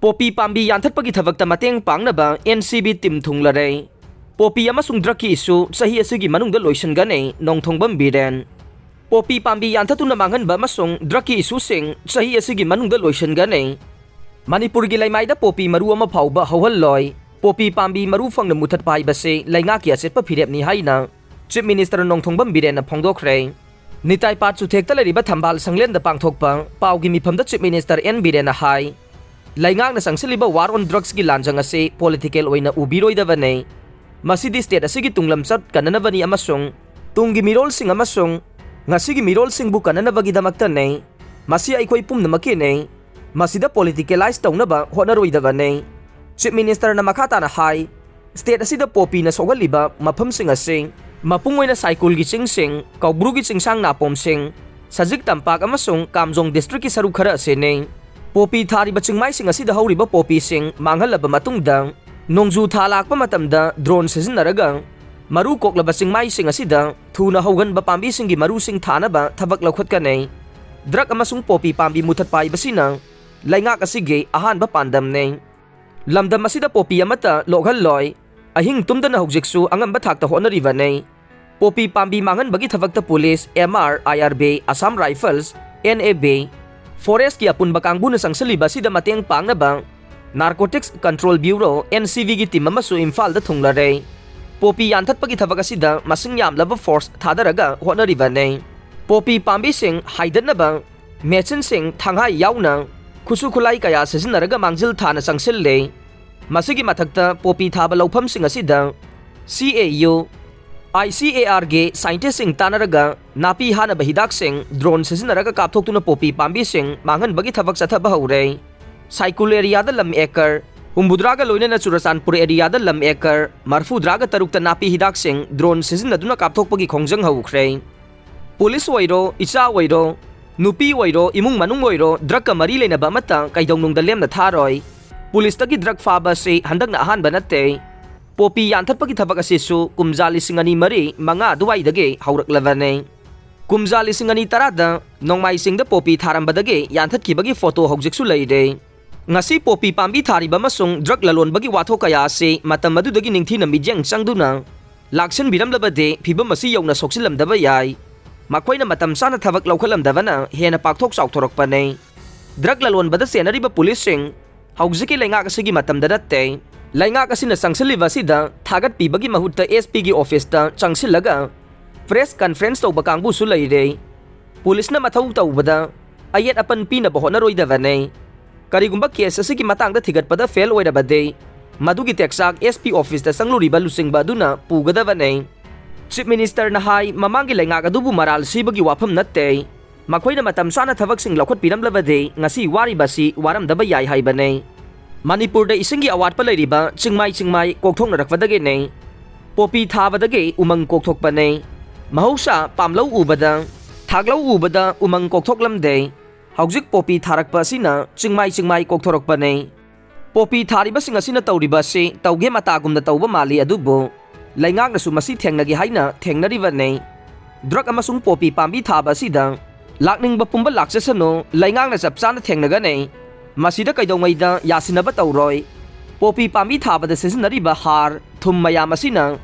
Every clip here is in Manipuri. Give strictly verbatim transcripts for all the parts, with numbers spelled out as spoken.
ꯄꯣꯄꯤ ꯄꯥꯝꯕꯤ ꯌꯥꯟꯊꯠꯄꯒꯤ ꯊꯕꯛꯇ ꯃꯇꯦꯡ ꯄꯥꯡꯅꯕ N C B team ꯊꯨꯡꯂꯔꯦ꯫ ꯄꯣꯄꯤ ꯑꯃꯁꯨꯡ drugꯀꯤ issue ꯆꯍꯤ ꯑꯁꯤꯒꯤ ꯃꯅꯨꯡꯗ ꯂꯣꯏꯁꯤꯟꯒꯅꯤ, ꯅꯣꯡꯊꯣꯡꯕꯝ ꯕꯤꯔꯦꯟ꯫ ꯄꯣꯄꯤ ꯄꯥꯝꯕꯤ ꯌꯥꯟꯊꯠꯇꯨꯅ ꯃꯥꯡꯍꯟꯕ ꯑꯃꯁꯨꯡ drugꯀꯤ issueꯁꯤꯡ ꯆꯍꯤ ꯑꯁꯤꯒꯤ ꯃꯅꯨꯡꯗ ꯂꯣꯏꯁꯤꯟꯒꯅꯤ꯫ ꯃꯅꯤꯄꯨꯔꯒꯤ ꯂꯩꯃꯥꯏꯗ ꯄꯣꯄꯤ ꯃꯔꯨ ꯑꯃ ꯐꯥꯎꯕ ꯍꯧꯍꯜꯂꯣꯏ꯫ ꯄꯣꯄꯤ ꯄꯥꯝꯕꯤ ꯃꯔꯨ ꯐꯪꯅ ꯃꯨꯊꯠꯄ ꯍꯥꯏꯕꯁꯤ ꯂꯩꯉꯥꯛꯀꯤ ꯑꯆꯦꯠꯄ ꯐꯤꯔꯦꯞꯅꯤ ꯍꯥꯏꯅ Chief Minister ꯅꯣꯡꯊꯣꯡꯕꯝ ꯕꯤꯔꯦꯟꯅ ꯐꯣꯡꯗꯣꯛꯈ꯭ꯔꯦ꯫ ꯅꯤꯇꯥꯏ ꯄꯥꯠ ꯆꯨꯊꯦꯛꯇ ꯂꯩꯔꯤꯕ ꯊꯝꯕꯥꯜ ꯁꯪꯂꯦꯟꯗ ꯄꯥꯡꯊꯣꯛꯄ ꯄꯥꯎꯒꯤ ꯃꯤꯐꯝꯗ Chief Minister N ꯕꯤꯔꯦꯟꯅ ꯍꯥꯏ, ꯂꯩꯉꯥꯛꯅ ꯆꯪꯁꯤꯜꯂꯤꯕ war on drugsꯀꯤ ꯂꯥꯟꯖꯪ ꯑꯁꯤ political ꯑꯣꯏꯅ ꯎꯕꯤꯔꯣꯏꯗꯕꯅꯤ꯫ ꯃꯁꯤꯗꯤ state ꯑꯁꯤꯒꯤ ꯇꯨꯡꯂꯝꯆꯠ ꯀꯟꯅꯅꯕꯅꯤ ꯑꯃꯁꯨꯡ ꯇꯨꯡꯒꯤ ꯃꯤꯔꯣꯜꯁꯤꯡ ꯑꯃꯁꯨꯡ ꯉꯁꯤꯒꯤ ꯃꯤꯔꯣꯜꯁꯤꯡꯕꯨ ꯀꯟꯅꯅꯕꯒꯤꯗꯃꯛꯇꯅꯤ꯫ ꯃꯁꯤ ꯑꯩꯈꯣꯏ ꯄꯨꯝꯅꯃꯛꯀꯤꯅꯤ꯫ ꯃꯁꯤꯗ politicalize ꯇꯧꯅꯕ ꯍꯣꯠꯅꯔꯣꯏꯗꯕꯅꯤ꯫ Chief Ministerꯅ ꯃꯈꯥ ꯇꯥꯅ ꯍꯥꯏ, state ꯑꯁꯤꯗ ꯄꯣꯄꯤꯅ ꯁꯣꯛꯍꯜꯂꯤꯕ ꯃꯐꯝꯁꯤꯡ ꯑꯁꯤ ꯃꯄꯨꯡ ꯑꯣꯏꯅ ꯁꯥꯏꯀꯨꯜꯒꯤ ꯆꯤꯡꯁꯤꯡ, ꯀꯧꯕ꯭ꯔꯨꯒꯤ ꯆꯤꯡꯁꯥꯡ ꯅꯥꯄꯣꯝꯁꯤꯡ, ꯁꯖꯤꯛ ꯇꯝꯄꯥꯛ ꯑꯃꯁꯨꯡ ꯀꯥꯝꯖꯣꯡ districtꯀꯤ ꯁꯔꯨꯛ ꯈꯔ ꯑꯁꯤꯅꯤ꯫ ꯄꯣꯄꯤ ꯊꯥꯔꯤꯕ ꯆꯤꯡꯃꯥꯏꯁꯤꯡ ꯑꯁꯤꯗ ꯍꯧꯔꯤꯕ ꯄꯣꯄꯤꯁꯤꯡ ꯃꯥꯡꯍꯜꯂꯕ ꯃꯇꯨꯡꯗ, ꯅꯣꯡꯖꯨ ꯊꯥ ꯂꯥꯛꯄ ꯃꯇꯝꯗ drone ꯁꯤꯖꯤꯟꯅꯔꯒ ꯃꯔꯨ ꯀꯣꯛꯂꯕ ꯆꯤꯡꯃꯥꯏꯁꯤꯡ ꯑꯁꯤꯗ ꯊꯨꯅ ꯍꯧꯒꯟꯕ ꯄꯥꯝꯕꯤꯁꯤꯡꯒꯤ ꯃꯔꯨꯁꯤꯡ ꯊꯥꯅꯕ ꯊꯕꯛ ꯂꯧꯈꯠꯀꯅꯤ꯫ Drug ꯑꯃꯁꯨꯡ ꯄꯣꯄꯤ ꯄꯥꯝꯕꯤ ꯃꯨꯊꯠꯄ ꯍꯥꯏꯕꯁꯤꯅ ꯂꯩꯉꯥꯛ ꯑꯁꯤꯒꯤ ꯑꯍꯥꯟꯕ ꯄꯥꯟꯗꯝꯅꯤ꯫ ꯂꯝꯗꯝ ꯑꯁꯤꯗ ꯄꯣꯄꯤ ꯑꯃꯠꯇ ꯂꯣꯛꯍꯜꯂꯣꯏ꯫ ꯑꯍꯤꯡ ꯇꯨꯝꯗꯅ ꯍꯧꯖꯤꯛꯁꯨ ꯑꯉꯝꯕ ꯊꯥꯛꯇ ꯍꯣꯠꯅꯔꯤꯕꯅꯤ꯫ ꯄꯣꯄꯤ ꯄꯥꯝꯕꯤ ꯃꯥꯡꯍꯟꯕꯒꯤ ꯊꯕꯛꯇ police, M R, I R B, Assam Rifles, N A B, forestꯀꯤ ꯑꯄꯨꯟꯕ ꯀꯥꯡꯕꯨꯅ ꯆꯪꯁꯤꯜꯂꯤꯕ ꯑꯁꯤꯗ ꯃꯇꯦꯡ ꯄꯥꯡꯅꯕ Narcotics Control Bureau, N C Bꯒꯤ team ꯑꯃꯁꯨ ꯏꯝꯐꯥꯜꯗ ꯊꯨꯡꯂꯔꯦ꯫ ꯄꯣꯄꯤ ꯌꯥꯟꯊꯠꯄꯒꯤ ꯊꯕꯛ ꯑꯁꯤꯗ ꯃꯁꯤꯡ ꯌꯥꯝꯂꯕ force ꯊꯥꯗꯔꯒ ꯍꯣꯠꯅꯔꯤꯕꯅꯤ꯫ ꯄꯣꯄꯤ ꯄꯥꯝꯕꯤꯁꯤꯡ ꯍꯥꯏꯗꯠꯅꯕ machineꯁꯤꯡ, ꯊꯥꯡꯍꯥꯏ ꯌꯥꯎꯅ ꯈꯨꯠꯁꯨ ꯈꯨꯠꯂꯥꯏ ꯀꯌꯥ ꯁꯤꯖꯤꯟꯅꯔꯒ ꯃꯥꯡꯖꯤꯜ ꯊꯥꯅ ꯆꯪꯁꯤꯜꯂꯤ꯫ ꯃꯁꯤꯒꯤ ꯃꯊꯛꯇ ꯄꯣꯄꯤ ꯊꯥꯕ ꯂꯧꯐꯝꯁꯤꯡ ꯑꯁꯤꯗ C A U, I C A Rꯒꯤ scientistꯁꯤꯡ ꯇꯥꯟꯅꯔꯒ ꯅꯥꯄꯤ ꯍꯥꯅꯕ ꯍꯤꯗꯥꯛꯁꯤꯡ drone ꯁꯤꯖꯤꯟꯅꯔꯒ ꯀꯥꯞꯊꯣꯛꯇꯨꯅ ꯄꯣꯄꯤ ꯄꯥꯝꯕꯤꯁꯤꯡ ꯃꯥꯡꯍꯟꯕꯒꯤ ꯊꯕꯛ ꯆꯠꯊꯕ ꯍꯧꯔꯦ꯫ ꯁꯥꯏꯀꯨꯜ areaꯗ ꯂꯝ acre ꯍꯨꯝꯐꯨꯇꯔꯥꯒ ꯂꯣꯏꯅꯅ ꯆꯨꯔꯆꯥꯟꯄꯨꯔ areaꯗ ꯂꯝ acre ꯃꯔꯤꯐꯨꯇꯔꯥꯒ ꯇꯔꯨꯛꯇ ꯅꯥꯄꯤ ꯍꯤꯗꯥꯛꯁꯤꯡ drone ꯁꯤꯖꯤꯟꯅꯗꯨꯅ ꯀꯥꯞꯊꯣꯛꯄꯒꯤ ꯈꯣꯡꯖꯪ ꯍꯧꯈ꯭ꯔꯦ꯫ Police ꯑꯣꯏꯔꯣ, ꯏꯆꯥ ꯑꯣꯏꯔꯣ, ꯅꯨꯄꯤ ꯑꯣꯏꯔꯣ, ꯏꯃꯨꯡ ꯃꯅꯨꯡ ꯑꯣꯏꯔꯣ, drugꯀ ꯃꯔꯤ ꯂꯩꯅꯕ ꯑꯃꯠꯇ ꯀꯩꯗꯧꯅꯨꯡꯗ ꯂꯦꯝꯅ ꯊꯥꯔꯣꯏ꯫ Policeꯇꯒꯤ drug ꯐꯥꯕ ꯑꯁꯤ ꯍꯟꯗꯛꯅ ꯑꯍꯥꯟꯕ ꯅꯠꯇꯦ꯫ ꯄꯣꯄꯤ ꯌꯥꯟꯊꯠꯄꯒꯤ ꯊꯕꯛ ꯑꯁꯤꯁꯨ ꯀꯨꯝꯖꯥ ꯂꯤꯁꯤꯡ ꯑꯅꯤ ꯃꯔꯤ ꯃꯉꯥ ꯑꯗꯨꯋꯥꯏꯗꯒꯤ ꯍꯧꯔꯛꯂꯕꯅꯤ꯫ ꯀꯨꯝꯖꯥ ꯂꯤꯁꯤꯡ ꯑꯅꯤ ꯇꯔꯥꯗ ꯅꯣꯡꯃꯥꯏ ꯆꯤꯡꯗ ꯄꯣꯄꯤ ꯊꯥꯔꯝꯕꯗꯒꯤ ꯌꯥꯟꯊꯠꯈꯤꯕꯒꯤ photo ꯍꯧꯖꯤꯛꯁꯨ ꯂꯩꯔꯦ꯫ ꯉꯁꯤ ꯄꯣꯄꯤ ꯄꯥꯝꯕꯤ ꯊꯥꯔꯤꯕ ꯑꯃꯁꯨꯡ ꯗ꯭ꯔꯒ ꯂꯂꯣꯟꯕꯒꯤ ꯋꯥꯊꯣꯛ ꯀꯌꯥ ꯑꯁꯤ ꯃꯇꯝ ꯑꯗꯨꯗꯒꯤ ꯅꯤꯡꯊꯤꯅ ꯃꯤꯠꯌꯦꯡ ꯆꯪꯗꯨꯅ ꯂꯥꯛꯁꯤꯟꯕꯤꯔꯝꯂꯕꯗꯤ ꯐꯤꯕꯝ ꯑꯁꯤ ꯌꯧꯅ ꯁꯣꯛꯆꯤꯜꯂꯝꯗꯕ ꯌꯥꯏ꯫ ꯃꯈꯣꯏꯅ ꯃꯇꯝ ꯆꯥꯅ ꯊꯕꯛ ꯂꯧꯈꯠꯂꯝꯗꯕꯅ ꯍꯦꯟꯅ ꯄꯥꯛꯊꯣꯛ ꯆꯥꯎꯊꯣꯔꯛꯄꯅꯤ꯫ ꯗ꯭ꯔꯒ ꯂꯂꯣꯟꯕꯗ ꯆꯦꯟꯅꯔꯤꯕ ꯄꯨꯂꯤꯁꯁꯤꯡ ꯍꯧꯖꯤꯛꯀꯤ ꯂꯩꯉꯥꯛ ꯑꯁꯤꯒꯤ ꯃꯇꯝꯗ ꯅꯠꯇꯦ꯫ ꯂꯩꯉꯥꯛ ꯑꯁꯤꯅ ꯆꯪꯁꯤꯜꯂꯤꯕ ꯑꯁꯤꯗ ꯊꯥꯒꯠꯄꯤꯕꯒꯤ ꯃꯍꯨꯠꯇ ꯑꯦꯁ ꯄꯤꯒꯤ ꯑꯣꯐꯤꯁꯇ ꯆꯪꯁꯤꯜꯂꯒ ꯄ꯭ꯔꯦꯁ ꯀꯟꯐꯔꯦꯟꯁ ꯇꯧꯕ ꯀꯥꯡꯕꯨꯁꯨ ꯂꯩꯔꯦ꯫ ꯄꯨꯂꯤꯁꯅ ꯃꯊꯧ ꯇꯧꯕꯗ ꯑꯌꯦꯠ ꯑꯄꯟ ꯄꯤꯅꯕ ꯍꯣꯠꯅꯔꯣꯏꯗꯕꯅꯤ꯫ ꯀꯔꯤꯒꯨꯝꯕ ꯀꯦꯁ ꯑꯁꯤꯒꯤ ꯃꯇꯥꯡꯗ ꯊꯤꯒꯠꯄꯗ ꯐꯦꯜ ꯑꯣꯏꯔꯕꯗꯤ ꯃꯗꯨꯒꯤ ꯇꯦꯛꯆꯥꯛ ꯑꯦꯁ ꯄꯤ ꯑꯣꯐꯤꯁꯇ ꯆꯪꯂꯨꯔꯤꯕ ꯂꯨꯆꯤꯡꯕ ꯑꯗꯨꯅ ꯄꯨꯒꯗꯕꯅꯤ꯫ ꯆꯤꯐ ꯃꯤꯅꯤꯁꯇꯔꯅ ꯍꯥꯏ, ꯃꯃꯥꯡꯒꯤ ꯂꯩꯉꯥꯛ ꯑꯗꯨꯕꯨ ꯃꯔꯥꯜ ꯁꯤꯕꯒꯤ ꯋꯥꯐꯝ ꯅꯠꯇꯦ꯫ ꯃꯈꯣꯏꯅ ꯃꯇꯝ ꯆꯥꯅ ꯊꯕꯛꯁꯤꯡ ꯂꯧꯈꯠꯄꯤꯔꯝꯂꯕꯗꯤ ꯉꯁꯤ ꯋꯥꯔꯤꯕ ꯑꯁꯤ ꯋꯥꯔꯝꯗꯕ ꯌꯥꯏ ꯍꯥꯏꯕꯅꯤ꯫ ꯃꯅꯤꯄꯨꯔꯗ ꯏꯁꯤꯡꯒꯤ ꯑꯋꯥꯠꯄ ꯂꯩꯔꯤꯕ ꯆꯤꯡꯃꯥꯏ ꯆꯤꯡꯃꯥꯏ ꯀꯣꯛꯊꯣꯛꯅꯔꯛꯄꯗꯒꯤꯅꯤ꯫ ꯄꯣꯄꯤ ꯊꯥꯕꯗꯒꯤ ꯎꯃꯪ ꯀꯣꯛꯊꯣꯛꯄꯅꯤ꯫ ꯃꯍꯧꯁꯥ ꯄꯥꯝꯂꯧ ꯎꯕꯗ, ꯊꯥꯛꯂꯧ ꯎꯕꯗ ꯎꯃꯪ ꯀꯣꯛꯊꯣꯛꯂꯝꯗꯦ꯫ ꯍꯧꯖꯤꯛ ꯄꯣꯄꯤ ꯊꯥꯔꯛꯄ ꯑꯁꯤꯅ ꯆꯤꯡꯃꯥꯏ ꯆꯤꯡꯃꯥꯏ ꯀꯣꯛꯊꯣꯔꯛꯄꯅꯤ꯫ ꯄꯣꯄꯤ ꯊꯥꯔꯤꯕꯁꯤꯡ ꯑꯁꯤꯅ ꯇꯧꯔꯤꯕ ꯑꯁꯤ ꯇꯧꯒꯦ ꯃꯇꯥꯒꯨꯝꯅ ꯇꯧꯕ ꯃꯥꯜꯂꯤ, ꯑꯗꯨꯕꯨ ꯂꯩꯉꯥꯛꯅꯁꯨ ꯃꯁꯤ ꯊꯦꯡꯅꯒꯦ ꯍꯥꯏꯅ ꯊꯦꯡꯅꯔꯤꯕꯅꯤ꯫ ꯗ꯭ꯔꯒ ꯑꯃꯁꯨꯡ ꯄꯣꯄꯤ ꯄꯥꯝꯕꯤ ꯊꯥꯕ ꯑꯁꯤꯗ ꯂꯥꯛꯅꯤꯡꯕ ꯄꯨꯝꯕ ꯂꯥꯛꯆꯁꯅꯨ, ꯂꯩꯉꯥꯛꯅ ꯆꯞ ꯆꯥꯅ ꯊꯦꯡꯅꯒꯅꯤ꯫ ꯃꯁꯤꯗ ꯀꯩꯗꯧꯉꯩꯗ ꯌꯥꯁꯤꯟꯅꯕ ꯇꯧꯔꯣꯏ꯫ ꯄꯣꯄꯤ ꯄꯥꯝꯕꯤ ꯊꯥꯕꯗ ꯁꯤꯖꯤꯟꯅꯔꯤꯕ ꯍꯥꯔ, ꯊꯨꯝ ꯃꯌꯥꯝ ꯑꯁꯤꯅ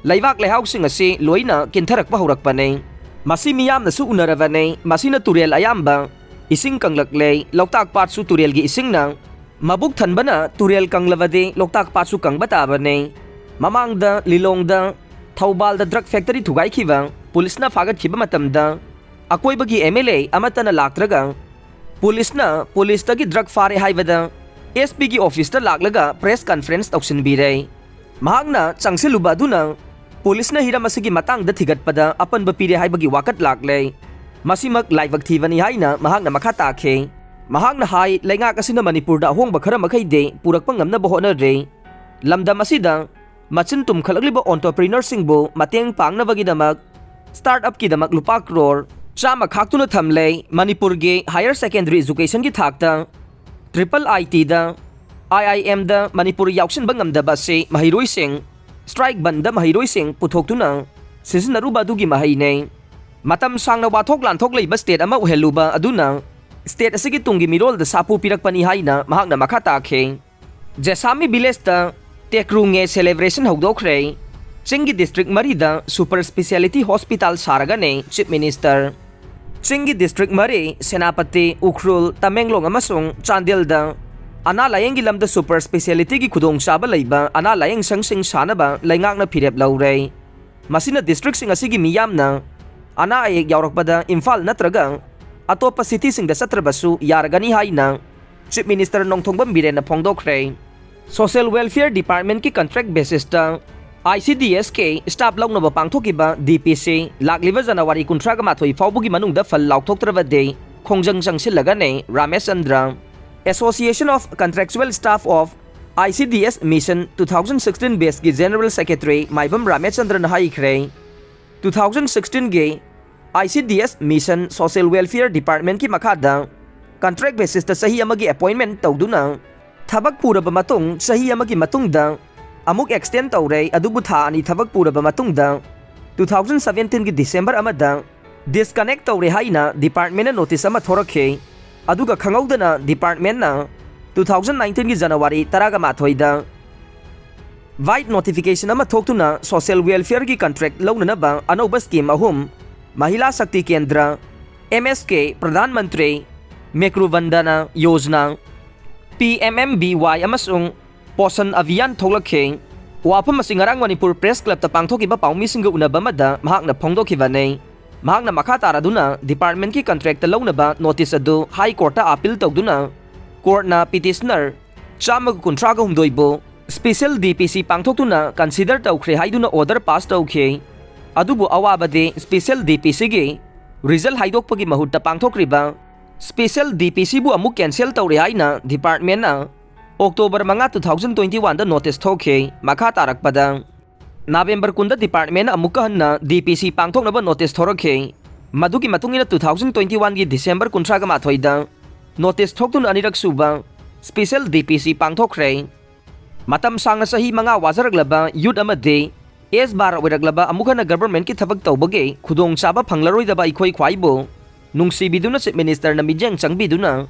ꯂꯩꯕꯥꯛ ꯂꯩꯍꯥꯎꯁꯤꯡ ꯑꯁꯤ ꯂꯣꯏꯅ ꯀꯤꯟꯊꯔꯛꯄ ꯍꯧꯔꯛꯄꯅꯤ꯫ ꯃꯁꯤ ꯃꯤꯌꯥꯝꯅꯁꯨ ꯎꯅꯔꯕꯅꯤ꯫ ꯃꯁꯤꯅ ꯇꯨꯔꯦꯜ ꯑꯌꯥꯝꯕ ꯏꯁꯤꯡ ꯀꯪꯂꯛꯂꯦ꯫ ꯂꯣꯛꯇꯥꯛ ꯄꯥꯠꯁꯨ ꯇꯨꯔꯦꯜꯒꯤ ꯏꯁꯤꯡꯅ ꯃꯕꯨꯛ ꯊꯟꯕꯅ ꯇꯨꯔꯦꯜ ꯀꯪꯂꯕꯗꯤ ꯂꯣꯛꯇꯥꯛ ꯄꯥꯠꯁꯨ ꯀꯪꯕ ꯇꯥꯕꯅꯤ꯫ ꯃꯃꯥꯡꯗ ꯂꯤꯂꯣꯡꯗ, ꯊꯧꯕꯥꯜꯗ ꯗ꯭ꯔꯒ ꯐꯦꯛꯇꯔꯤ ꯊꯨꯒꯥꯏꯈꯤꯕ ꯄꯨꯂꯤꯁꯅ ꯐꯥꯒꯠꯈꯤꯕ ꯃꯇꯝꯗ ꯑꯀꯣꯏꯕꯒꯤ ꯑꯦꯝ ꯑꯦꯜ ꯑꯦ ꯑꯃꯠꯇꯅ ꯂꯥꯛꯇ꯭ꯔꯒ ꯄꯨꯂꯤꯁꯅ ꯄꯨꯂꯤꯁꯇꯒꯤ ꯗ꯭ꯔꯒ ꯐꯥꯔꯦ ꯍꯥꯏꯕꯗ ꯑꯦꯁ ꯄꯤꯒꯤ ꯑꯣꯐꯤꯁꯇ ꯂꯥꯛꯂꯒ ꯄ꯭ꯔꯦꯁ ꯀꯟꯐꯔꯦꯟꯁ ꯇꯧꯁꯤꯟꯕꯤꯔꯦ꯫ ꯃꯍꯥꯛꯅ ꯆꯪꯁꯤꯜꯂꯨꯕ ꯑꯗꯨꯅ ꯄꯨꯂꯤꯁꯅ ꯍꯤꯔꯝ ꯑꯁꯤꯒꯤ ꯃꯇꯥꯡꯗ ꯊꯤꯒꯠꯄꯗ ꯑꯄꯟꯕ ꯄꯤꯔꯦ ꯍꯥꯏꯕꯒꯤ ꯋꯥꯀꯠ ꯂꯥꯛꯂꯦ꯫ ꯃꯁꯤꯃꯛ ꯂꯥꯏꯕꯛ ꯊꯤꯕꯅꯤ ꯍꯥꯏꯅ ꯃꯍꯥꯛꯅ ꯃꯈꯥ ꯇꯥꯈꯤ꯫ ꯃꯍꯥꯛꯅ ꯍꯥꯏ, ꯂꯩꯉꯥꯛ ꯑꯁꯤꯅ ꯃꯅꯤꯄꯨꯔꯗ ꯑꯍꯣꯡꯕ ꯈꯔ ꯃꯈꯩꯗꯤ ꯄꯨꯔꯛꯄ ꯉꯝꯅꯕ ꯍꯣꯠꯅꯔꯤ꯫ ꯂꯝꯗꯝ ꯑꯁꯤꯗ ꯃꯆꯤꯟ ꯇꯨꯝꯈꯠꯂꯛꯂꯤꯕ ꯑꯣꯟꯇꯔꯄ꯭ꯔꯤꯅꯔꯁꯤꯡꯕꯨ ꯃꯇꯦꯡ ꯄꯥꯡꯅꯕꯒꯤꯗꯃꯛ ꯁ꯭ꯇꯥꯔꯠ ꯑꯞꯀꯤꯗꯃꯛ ꯂꯨꯄꯥ ꯀ꯭ꯔꯣꯔ ꯆꯥꯝꯃ ꯈꯥꯛꯇꯨꯅ ꯊꯝꯂꯦ꯫ ꯃꯅꯤꯄꯨꯔꯒꯤ ꯍꯥꯌꯔ ꯁꯦꯀꯦꯟꯗꯔꯤ ꯑꯦꯖꯨꯀꯦꯁꯟꯒꯤ ꯊꯥꯛꯇ ꯇ꯭ꯔꯤꯄꯜ ꯑꯥꯏ ꯇꯤꯗ, ꯑꯥꯏ ꯑꯥꯏ ꯑꯦꯝꯗ ꯃꯅꯤꯄꯨꯔ ꯌꯥꯎꯁꯤꯟꯕ ꯉꯝꯗꯕ ꯑꯁꯤ ꯃꯍꯩꯔꯣꯏꯁꯤꯡ ꯁ꯭ꯇ꯭ꯔꯥꯏꯛ ꯕꯟꯗ ꯃꯍꯩꯔꯣꯏꯁꯤꯡ ꯄꯨꯊꯣꯛꯇꯨꯅ ꯁꯤꯖꯤꯟꯅꯔꯨꯕ ꯑꯗꯨꯒꯤ ꯃꯍꯩꯅꯤ꯫ ꯃꯇꯝ ꯁꯥꯡꯅ ꯋꯥꯊꯣꯛ ꯂꯥꯟꯊꯣꯛ ꯂꯩꯕ ꯁ꯭ꯇꯦꯠ ꯑꯃ ꯑꯣꯏꯍꯜꯂꯨꯕ ꯑꯗꯨꯅ state ꯑꯁꯤꯒꯤ ꯇꯨꯡꯒꯤ ꯃꯤꯔꯣꯜꯗ ꯁꯥꯐꯨ ꯄꯤꯔꯛꯄꯅꯤ ꯍꯥꯏꯅ ꯃꯍꯥꯛꯅ ꯃꯈꯥ ꯇꯥꯈꯤ꯫ ꯖꯦꯁꯥꯃꯤ village ꯇ ꯇꯦꯀ꯭ꯔꯨꯉꯦ celebration ꯍꯧꯗꯣꯛꯈ꯭ꯔꯦ꯫ ꯆꯤꯡꯒꯤ district ꯃꯔꯤꯗ super speciality hospital ꯁꯥꯔꯒꯅꯤ Chief Minister꯫ ꯆꯤꯡꯒꯤ district ꯃꯔꯤ, ꯁꯦꯅꯥꯄꯇꯤ, ꯎꯈ꯭ꯔꯨꯜ, ꯇꯃꯦꯡꯂꯣꯡ ꯑꯃꯁꯨꯡ ꯆꯥꯟꯗꯦꯜꯗ ꯑꯅꯥ ꯂꯥꯌꯦꯡꯒꯤ ꯂꯝꯗ super speciality ꯒꯤ ꯈꯨꯗꯣꯡꯆꯥꯕ ꯂꯩꯕ ꯑꯅꯥ ꯂꯥꯌꯦꯡ ꯁꯪꯁꯤꯡ ꯁꯥꯅꯕ ꯂꯩꯉꯥꯛꯅ ꯐꯤꯔꯦꯞ ꯂꯧꯔꯦ꯫ ꯃꯁꯤꯅ district ꯁꯤꯡ ꯑꯁꯤꯒꯤ ꯃꯤꯌꯥꯝꯅ ꯑꯅꯥ ꯑꯌꯦꯛ ꯌꯥꯎꯔꯛꯄꯗ ꯏꯝꯐꯥꯜ ꯅꯠꯇ꯭ꯔꯒ ꯑꯇꯣꯞꯄ city ꯁꯤꯡꯗ ꯆꯠꯇ꯭ꯔꯕꯁꯨ ꯌꯥꯔꯒꯅꯤ ꯍꯥꯏꯅ Chief Minister Nongthombam ꯕꯤꯔꯦꯟꯅ ꯐꯣꯡꯗꯣꯛꯈ꯭ꯔꯦ꯫ Social Welfare Department ꯀꯤ contract basis ꯇ I C D S ꯀꯤ staff ꯂꯧꯅꯕ ꯄꯥꯡꯊꯣꯛꯈꯤꯕ D P C ꯂꯥꯛꯂꯤꯕ ꯖꯅꯋꯥꯔꯤ ꯀꯨꯟꯊ꯭ꯔꯥꯒ ꯃꯥꯊꯣꯏ ꯐꯥꯎꯕꯒꯤ ꯃꯅꯨꯡꯗ ꯐꯜ ꯂꯥꯎꯊꯣꯛꯇ꯭ꯔꯕꯗꯤ ꯈꯣꯡꯖꯪ ꯆꯪꯁꯤꯜꯂꯒꯅꯤ Ramesh Chandra. Association of Contractual Staff of I C D S Mission two thousand sixteen batch ꯀꯤ General Secretary ꯃꯥꯏꯕꯝ ꯔꯥꯃꯦꯁ ꯆꯟꯗ꯭ꯔꯅ ꯍꯥꯏꯈ꯭ꯔꯦ꯫ Two thousand sixteen ꯒꯤ I C D S Mission Social Welfare Department ꯀꯤ ꯃꯈꯥꯗ contract basis ꯇ ꯆꯍꯤ ꯑꯃꯒꯤ appointment ꯇꯧꯗꯨꯅ ꯊꯕꯛ ꯄꯨꯔꯕ ꯃꯇꯨꯡ ꯆꯍꯤ ꯑꯃꯒꯤ ꯃꯇꯨꯡꯗ ꯑꯃꯨꯛ extend ꯇꯧꯔꯦ, ꯑꯗꯨꯕꯨ ꯊꯥ ꯑꯅꯤ ꯊꯕꯛ ꯄꯨꯔꯕ ꯃꯇꯨꯡꯗ two thousand seventeen ꯒꯤ December ꯑꯃꯗ disconnect ꯇꯧꯔꯦ ꯍꯥꯏꯅ department ꯅ notice ꯑꯃ ꯊꯣꯔꯛꯈꯤ꯫ ꯑꯗꯨꯒ ꯈꯪꯍꯧꯗꯅ department ꯅ two thousand nineteen ꯒꯤ January ꯇꯔꯥꯒ ꯃꯥꯊꯣꯏꯗ white notification ꯑꯃ ꯊꯣꯛꯇꯨꯅ social welfare ꯒꯤ contract ꯂꯧꯅꯅꯕ ꯑꯅꯧꯕ scheme ꯑꯍꯨꯝ, Mahila Shakti Kendra, M S K Pradhan Mantri Matruvandana Yojana, P M M B Y ꯑꯃꯁꯨꯡ Poshan Abhiyan ꯊꯣꯛꯂꯛꯈꯤ꯫ ꯋꯥꯐꯝ ꯑꯁꯤ ꯉꯔꯥꯡ ꯃꯅꯤꯄꯨꯔ Press Club ꯇ ꯄꯥꯡꯊꯣꯛꯈꯤꯕ ꯄꯥꯎꯃꯤꯁꯤꯡꯒ ꯎꯅꯕ ꯑꯃꯗ ꯃꯍꯥꯛꯅ ꯐꯣꯡꯗꯣꯛꯈꯤꯕꯅꯤ꯫ ꯃꯍꯥꯛꯅ ꯃꯈꯥ ꯇꯥꯔꯗꯨꯅ department ꯀꯤ contract ꯇ ꯂꯧꯅꯕ notice ꯑꯗꯨ High Court ꯇ appeal ꯇꯧꯗꯨꯅ court ꯅ petitioner ꯆꯥꯝꯃꯒ ꯀꯨꯟꯊ꯭ꯔꯥꯒ ꯍꯨꯝꯗꯣꯏꯕꯨ special D P C ꯄꯥꯡꯊꯣꯛꯇꯨꯅ consider ꯇꯧꯈ꯭ꯔꯦ ꯍꯥꯏꯗꯨꯅ order pass ꯇꯧꯈꯤ꯫ ꯑꯗꯨꯕꯨ ꯑꯋꯥꯕꯗꯤ special D P C ꯒꯤ result ꯍꯥꯏꯗꯣꯛꯄꯒꯤ ꯃꯍꯨꯠꯇ ꯄꯥꯡꯊꯣꯛꯈ꯭ꯔꯤꯕ special D P C ꯕꯨ ꯑꯃꯨꯛ cancel ꯇꯧꯔꯦ ꯍꯥꯏꯅ department ꯅ October ꯃꯉꯥ, two thousand twenty one ꯗ notice ꯊꯣꯛꯈꯤ꯫ ꯃꯈꯥ ꯇꯥꯔꯛꯄꯗ November ꯀꯨꯟꯗ department ꯅ ꯑꯃꯨꯛꯀ ꯍꯟꯅ D P C ꯄꯥꯡꯊꯣꯛꯅꯕ notice ꯊꯣꯔꯛꯈꯤ꯫ ꯃꯗꯨꯒꯤ ꯃꯇꯨꯡ ꯏꯟꯅ two thousand twenty one ꯒꯤ December ꯀꯨꯟꯊ꯭ꯔꯥꯒ ꯃꯥꯊꯣꯏꯗ notice ꯊꯣꯛꯇꯨꯅ ꯑꯅꯤꯔꯛ ꯁꯨꯕ special D P C ꯄꯥꯡꯊꯣꯛꯈ꯭ꯔꯦ꯫ ꯃꯇꯝ ꯁꯥꯡꯅ ꯆꯍꯤ ꯃꯉꯥ ꯋꯥꯖꯔꯛꯂꯕ youth ꯑꯃꯗꯤ age bar ꯑꯣꯏꯔꯛꯂꯕ ꯑꯃꯨꯛ ꯍꯟꯅ government ꯀꯤ ꯊꯕꯛ ꯇꯧꯕꯒꯤ ꯈꯨꯗꯣꯡꯆꯥꯕ ꯐꯪꯂꯔꯣꯏꯗꯕ ꯑꯩꯈꯣꯏ ꯈ꯭ꯋꯥꯏꯕꯨ ꯅꯨꯡꯁꯤꯕꯤꯗꯨꯅ Chief Ministerꯅ ꯃꯤꯠꯌꯦꯡ ꯆꯪꯕꯤꯗꯨꯅ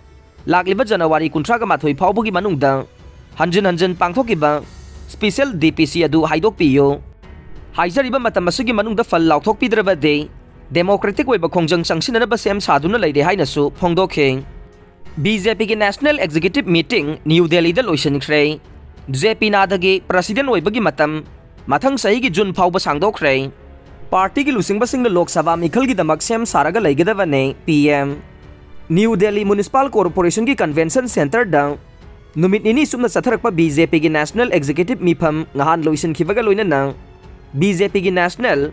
ꯂꯥꯛꯂꯤꯕ January ꯀꯨꯟꯊ꯭ꯔꯥꯒ ꯃꯥꯊꯣꯏ ꯐꯥꯎꯕꯒꯤ ꯃꯅꯨꯡꯗ ꯍꯟꯖꯤꯟ ꯍꯟꯖꯤꯟ ꯄꯥꯡꯊꯣꯛꯈꯤꯕ Special DPC ꯑꯗꯨ ꯍꯥꯏꯗꯣꯛꯄꯤꯌꯨ ꯍꯥꯏꯖꯔꯤꯕ ꯃꯇꯝ ꯑꯁꯤꯒꯤ ꯃꯅꯨꯡꯗ ꯐꯜ ꯂꯥꯎꯊꯣꯛꯄꯤꯗ꯭ꯔꯕꯗꯤ democratic ꯑꯣꯏꯕ ꯈꯣꯡꯖꯪ ꯆꯪꯁꯤꯟꯅꯅꯕ ꯁꯦꯝ ꯁꯥꯗꯨꯅ ꯂꯩꯔꯦ ꯍꯥꯏꯅꯁꯨ ꯐꯣꯡꯗꯣꯛꯈꯤ꯫ BJPꯒꯤ National Executive Meeting New Delhiꯗ ꯂꯣꯏꯁꯤꯟꯈ꯭ꯔꯦ꯫ JP Naddagi President ꯑꯣꯏꯕꯒꯤ ꯃꯇꯝ ꯃꯊꯪ ꯆꯍꯤꯒꯤ June ꯐꯥꯎꯕ ꯁꯥꯡꯗꯣꯛꯈ꯭ꯔꯦ꯫ Partyꯒꯤ ꯂꯨꯆꯤꯡꯕꯁꯤꯡꯅ Lok Sabha ꯃꯤꯈꯜꯒꯤꯗꯃꯛ ꯁꯦꯝ ꯁꯥꯔꯒ ꯂꯩꯒꯗꯕꯅꯦ, PM꯫ New Delhi Municipal Corporationꯒꯤ Convention Centreꯗ ꯅꯨꯃꯤꯠ ꯅꯤꯅꯤ ꯆꯨꯞꯅ ꯆꯠꯊꯔꯛꯄ BJPꯒꯤ National Executive ꯃꯤꯐꯝ ꯉꯍꯥꯟ ꯂꯣꯏꯁꯤꯟꯈꯤꯕꯒ ꯂꯣꯏꯅꯅ BJPꯒꯤ National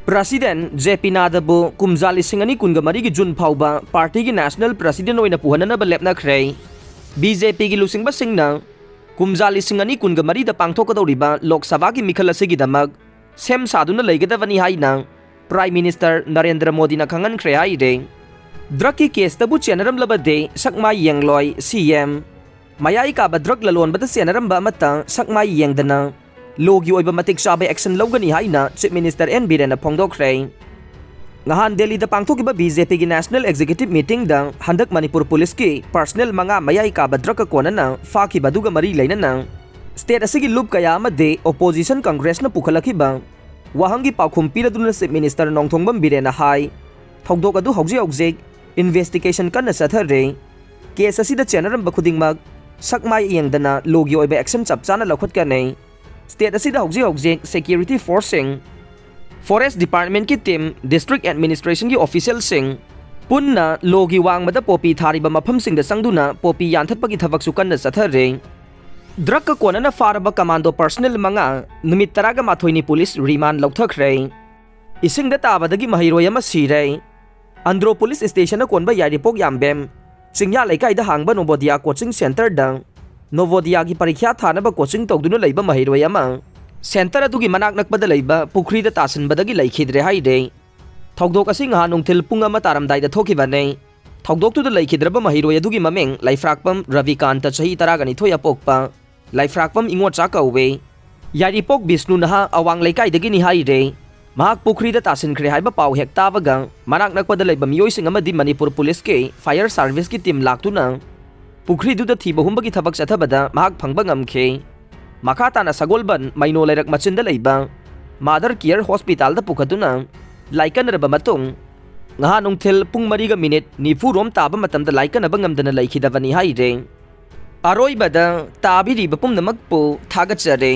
President JP Naddabꯨ ꯀꯨꯝꯖꯥ ꯂꯤꯁꯤꯡ ꯑꯅꯤ ꯀꯨꯟꯒ ꯃꯔꯤꯒꯤ June ꯐꯥꯎꯕ partyꯒꯤ National President ꯑꯣꯏꯅ ꯄꯨꯍꯟꯅꯅꯕ ꯂꯦꯞꯅꯈ꯭ꯔꯦ꯫ BJPꯒꯤ ꯂꯨꯆꯤꯡꯕꯁꯤꯡꯅ ꯀꯨꯝꯖꯥ ꯂꯤꯁꯤꯡ ꯑꯅꯤ ꯀꯨꯟꯒ ꯃꯔꯤꯗ ꯄꯥꯡꯊꯣꯛꯀꯗꯧꯔꯤꯕ Lok Sabhaꯒꯤ ꯃꯤꯈꯜ ꯑꯁꯤꯒꯤꯗꯃꯛ ꯁꯦꯝ ꯁꯥꯗꯨꯅ ꯂꯩꯒꯗꯕꯅꯤ ꯍꯥꯏꯅ Prime Minister ꯅꯔꯦꯟꯗ꯭ꯔ ꯃꯣꯗꯤꯅ ꯈꯪꯍꯟꯈ꯭ꯔꯦ ꯍꯥꯏꯔꯦ꯫ Drugꯀꯤ caseꯇꯕꯨ ꯆꯦꯟꯅꯔꯝꯂꯕꯗꯤ ꯁꯛꯃꯥꯏ ꯌꯦꯡꯂꯣꯏ, CM꯫ ꯃꯌꯥꯏ ꯀꯥꯕ drug ꯂꯂꯣꯟꯕꯗ ꯆꯦꯟꯅꯔꯝꯕ ꯑꯃꯠꯇ ꯁꯛꯃꯥꯏ ꯌꯦꯡꯗꯅ lawꯒꯤ ꯑꯣꯏꯕ ꯃꯇꯤꯛ ꯆꯥꯕ action ꯂꯧꯒꯅꯤ ꯍꯥꯏꯅ Chief Minister N ꯕꯤꯔꯦꯟꯅ ꯐꯣꯡꯗꯣꯛꯈ꯭ꯔꯦ꯫ ꯉꯍꯥꯟ ꯗꯦꯜꯂꯤꯗ ꯄꯥꯡꯊꯣꯛꯈꯤꯕ BJPꯒꯤ National Executive Meetingꯗ ꯍꯟꯗꯛ ꯃꯅꯤꯄꯨꯔ Policeꯀꯤ personnel ꯃꯉꯥ ꯃꯌꯥꯏ ꯀꯥꯕ drugꯀ ꯀꯣꯟꯅꯅ ꯐꯥꯈꯤꯕ ꯑꯗꯨꯒ ꯃꯔꯤ ꯂꯩꯅꯅ state ꯑꯁꯤꯒꯤ ꯂꯨꯞ ꯀꯌꯥ ꯑꯃꯗꯤ opposition Congressꯅ ꯄꯨꯈꯠꯂꯛꯈꯤꯕ ꯋꯥꯍꯪꯒꯤ ꯄꯥꯎꯈꯨꯝ ꯄꯤꯔꯗꯨꯅ Chief Minister ꯅꯣꯡꯊꯣꯝꯕꯝ ꯕꯤꯔꯦꯟꯅ ꯍꯥꯏ, ꯊꯧꯗꯣꯛ ꯑꯗꯨ ꯍꯧꯖꯤꯛ ꯍꯧꯖꯤꯛ investigation ꯀꯟꯅ ꯆꯠꯊꯔꯤ꯫ Case ꯑꯁꯤꯗ ꯆꯦꯟꯅꯔꯝꯕ ꯈꯨꯗꯤꯡꯃꯛ ꯁꯛꯃꯥꯏ ꯌꯦꯡꯗꯅ lawꯒꯤ ꯑꯣꯏꯕ action ꯆꯞ ꯆꯥꯅ ꯂꯧꯈꯠꯀꯅꯤ꯫ State ꯑꯁꯤꯗ ꯍꯧꯖꯤꯛ ꯍꯧꯖꯤꯛ security forceꯁꯤꯡ, Forest Departmentꯀꯤ team, district administrationꯒꯤ officialꯁꯤꯡ ꯄꯨꯟꯅ lawꯒꯤ ꯋꯥꯡꯃꯗ poppy ꯊꯥꯔꯤꯕ ꯃꯐꯝꯁꯤꯡꯗ ꯆꯪꯗꯨꯅ poppy ꯌꯥꯟꯊꯠꯄꯒꯤ ꯊꯕꯛꯁꯨ ꯀꯟꯅ ꯆꯠꯊꯔꯤ꯫ Drugꯀ ꯀꯣꯟꯅꯅ ꯐꯥꯔꯕ commando personnel ꯃꯉꯥ ꯅꯨꯃꯤꯠ ꯇꯔꯥꯒ ꯃꯥꯊꯣꯏꯅꯤ police remand ꯂꯧꯊꯈ꯭ꯔꯦ꯫ ꯏꯁꯤꯡꯗ ꯇꯥꯕꯗꯒꯤ ꯃꯍꯩꯔꯣꯏ ꯑꯃ ꯁꯤꯔꯦ꯫ ꯑꯟꯗ꯭ꯔꯣ police stationꯅ ꯀꯣꯟꯕ ꯌꯥꯏꯔꯤꯄꯣꯛ ꯌꯥꯝꯕꯦꯝ ꯆꯤꯡꯌꯥ ꯂꯩꯀꯥꯏꯗ ꯍꯥꯡꯕ ꯅꯣꯕꯣꯗꯤꯌꯥ coaching centreꯗ ꯅꯣꯕꯣꯗꯤꯌꯥꯒꯤ ꯄꯔꯤꯈ꯭ꯌꯥ ꯊꯥꯅꯕ coaching ꯇꯧꯗꯨꯅ ꯂꯩꯕ ꯃꯍꯩꯔꯣꯏ ꯑꯃ centre ꯑꯗꯨꯒꯤ ꯃꯅꯥꯛ ꯅꯛꯄꯗ ꯂꯩꯕ ꯄꯨꯈ꯭ꯔꯤꯗ ꯇꯥꯁꯤꯟꯕꯗꯒꯤ ꯂꯩꯈꯤꯗ꯭ꯔꯦ ꯍꯥꯏꯔꯦ꯫ ꯊꯧꯗꯣꯛ ꯑꯁꯤ ꯉꯍꯥꯟ ꯅꯨꯡꯊꯤꯜ ꯄꯨꯡ ꯑꯃ ꯇꯥꯔꯝꯗꯥꯏꯗ ꯊꯣꯛꯈꯤꯕꯅꯤ꯫ ꯊꯧꯗꯣꯛꯇꯨꯗ ꯂꯩꯈꯤꯗ꯭ꯔꯕ ꯃꯍꯩꯔꯣꯏ ꯑꯗꯨꯒꯤ ꯃꯃꯤꯡ ꯂꯩꯐ꯭ꯔꯥꯛꯄꯝ ꯔꯕꯤꯀꯥꯟꯇ, ꯆꯍꯤ ꯇꯔꯥꯒ ꯅꯤꯊꯣꯏ ꯑꯄꯣꯛꯄ, ꯂꯩꯐ꯭ꯔꯥꯛꯄꯝ ꯏꯉꯣꯆꯥ ꯀꯧꯋꯦ꯫ ꯌꯥꯏꯔꯤꯄꯣꯛ ꯕꯤꯁꯅꯨ ꯅꯍꯥ ꯑꯋꯥꯡ ꯂꯩꯀꯥꯏꯗꯒꯤꯅꯤ ꯍꯥꯏꯔꯦ꯫ ꯃꯍꯥꯛ ꯄꯨꯈ꯭ꯔꯤꯗ ꯇꯥꯁꯤꯟꯈ꯭ꯔꯦ ꯍꯥꯏꯕ ꯄꯥꯎ ꯍꯦꯛ ꯇꯥꯕꯒ, ꯃꯅꯥꯛ ꯅꯛꯄꯗ ꯂꯩꯕ ꯃꯤꯑꯣꯏꯁꯤꯡ ꯑꯃꯗꯤ ꯃꯅꯤꯄꯨꯔ ꯄꯨꯂꯤꯁꯀꯤ ꯐꯥꯌꯔ ꯁꯥꯔꯚꯤꯁꯀꯤ ꯇꯤꯝ ꯂꯥꯛꯇꯨꯅ ꯄꯨꯈ꯭ꯔꯤꯗꯨꯗ ꯊꯤꯕ ꯍꯨꯝꯕꯒꯤ ꯊꯕꯛ ꯆꯠꯊꯕꯗ ꯃꯍꯥꯛ ꯐꯪꯕ ꯉꯝꯈꯤ꯫ ꯃꯈꯥ ꯇꯥꯅ ꯁꯒꯣꯜꯕꯟ ꯃꯩꯅꯣ ꯂꯩꯔꯛ ꯃꯆꯤꯟꯗ ꯂꯩꯕ ꯃꯥꯗꯔ ꯀꯤꯌꯔ ꯍꯣꯁꯄꯤꯇꯥꯜꯗ ꯄꯨꯈꯠꯇꯨꯅ ꯂꯥꯏꯀꯠꯅꯔꯕ ꯃꯇꯨꯡ, ꯉꯍꯥ ꯅꯨꯡꯊꯤꯜ ꯄꯨꯡ ꯃꯔꯤꯒ ꯃꯤꯅꯤꯠ ꯅꯤꯐꯨ ꯔꯣꯝ ꯇꯥꯕ ꯃꯇꯝꯗ ꯂꯥꯏꯀꯠꯅꯕ ꯉꯝꯗꯅ ꯂꯩꯈꯤꯗꯕꯅꯤ ꯍꯥꯏꯔꯦ꯫ ꯑꯔꯣꯏꯕꯗ ꯇꯥꯕꯤꯔꯤꯕ ꯄꯨꯝꯅꯃꯛꯄꯨ ꯊꯥꯒꯠꯆꯔꯤ꯫